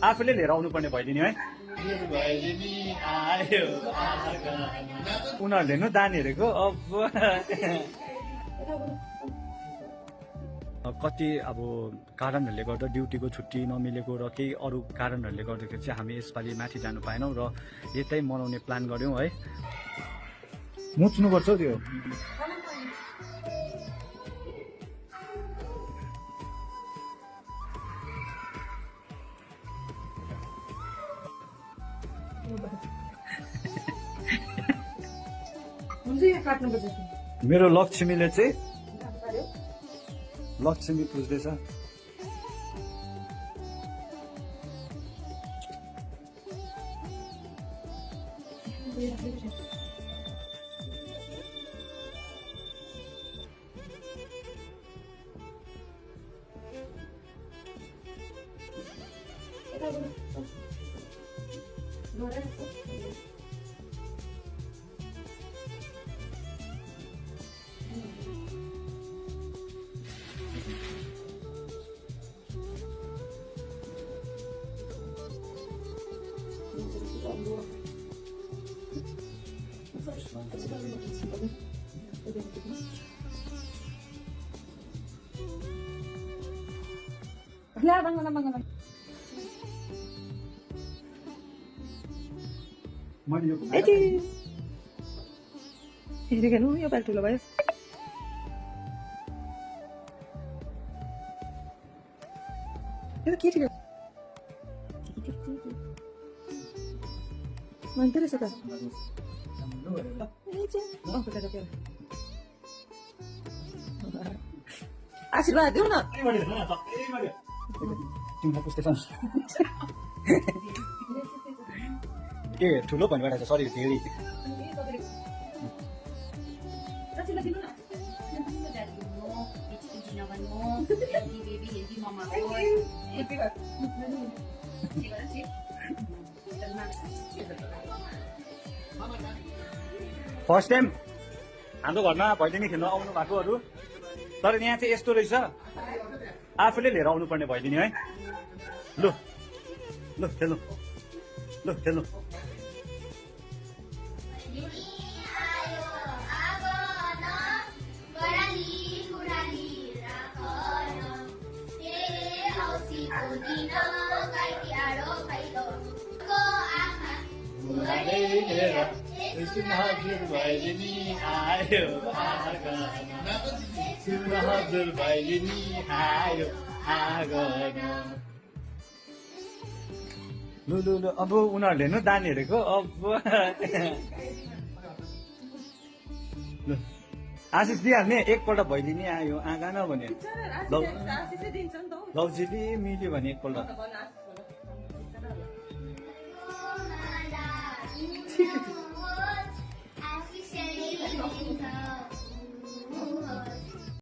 आफूले लिएर आउनुपर्ने भइदिने है। उनीहरूले नु दान हेरेको अब कति अब कारणहरूले गर्दा ड्युटीको छुट्टी नमिलेको र केही अरू कारणहरूले गर्दाखेरि चाहिँ हामी यसपालि माथि जानु पाएनौँ र यतै मनाउने प्लान गऱ्यौँ है। मुच्नुपर्छ त्यो मेरो लक्ष्मीले चाहिँ लक्ष्मी पुज्दैछ। हेरेको यो पालि ठुलो भयो। केटीको मान्दै रहेछ त। आशीर्वाद दिउ न। ए ठुलो भन्नुभएको छ सरी धेरै फर्स्ट टाइम हाम्रो घरमा भैलेनी खेल्न आउनु भएकोहरू। तर यहाँ चाहिँ यस्तो रहेछ आफूले लिएर आउनुपर्ने भइदिने है। लु लु खेल्नु लु खेल्नु। हजुर भैलेनी आयो हजुर भैलेनी आयो लु लु लु अब उनीहरूले नु दान हेरेको अब लु आशिष दिइहाल्ने। एकपल्ट भैलेनी आयो आँगा न भने लौजीले मिल्यो भने एकपल्ट